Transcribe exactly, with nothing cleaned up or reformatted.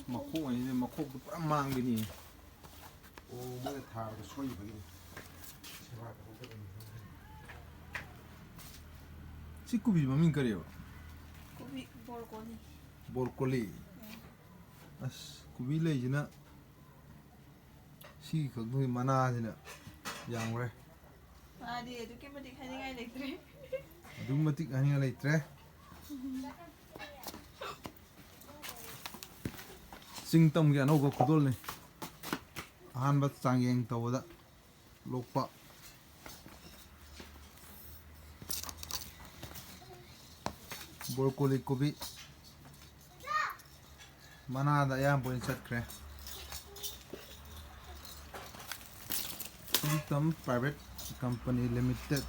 ꯃꯈꯣꯡ ꯑꯅꯤꯁꯦ, ꯃꯈꯣꯛꯇꯣ ꯄꯨꯔꯥ ꯃꯥꯡꯕꯤꯅꯤ꯫ ꯑꯣ, ꯃꯣꯏꯅ ꯊꯥꯕꯗ ꯁꯣꯏꯈꯤꯕꯒꯤꯅꯤ꯫ ꯁꯦꯕꯥ ꯇꯧꯍꯧꯗꯕꯅꯤ꯫ ꯁꯤ ꯀꯣꯕꯤ ꯃꯃꯤꯡ ꯀꯔꯤꯕ? ꯀꯣꯕꯤ ꯕ꯭ꯔꯣꯀꯣꯂꯤ꯫ ꯕ꯭ꯔꯣꯀꯣꯂꯤ꯫ ꯑꯁ, ꯀꯣꯕꯤ ꯂꯩꯁꯤꯅ ꯁꯤꯒꯤ ꯈꯛꯇꯒꯤ ꯃꯅꯥꯁꯤꯅ ꯌꯥꯝꯈ꯭ꯔꯦ꯫ ꯃꯥꯗꯤ ꯑꯗꯨꯛꯀꯤ ꯃꯇꯤꯛ ꯍꯥꯏꯅꯤꯡꯉꯥꯏ ꯂꯩꯇ꯭ꯔꯦ꯫ ꯑꯗꯨꯛꯀꯤ ꯃꯇꯤꯛ ꯍꯥꯏꯅꯤꯡꯉꯥꯏ ꯂꯩꯇ꯭ꯔꯦ꯫ ꯆꯤꯡ ꯇꯝꯒꯤ ꯑꯅꯧꯕ ꯈꯨꯗꯣꯜꯅꯤ꯫ ꯑꯍꯥꯟꯕ ꯆꯥꯡꯌꯦꯡ ꯇꯧꯕꯗ ꯂꯣꯛꯄ ꯕ꯭ꯔꯣꯀꯣꯂꯤ ꯀꯣꯕꯤ꯫ ꯃꯅꯥꯗ ꯑꯌꯥꯝꯕ ꯑꯣꯏꯅ ꯆꯠꯈ꯭ꯔꯦ꯫ ꯁꯤꯡꯇꯝ Private Company Limited꯫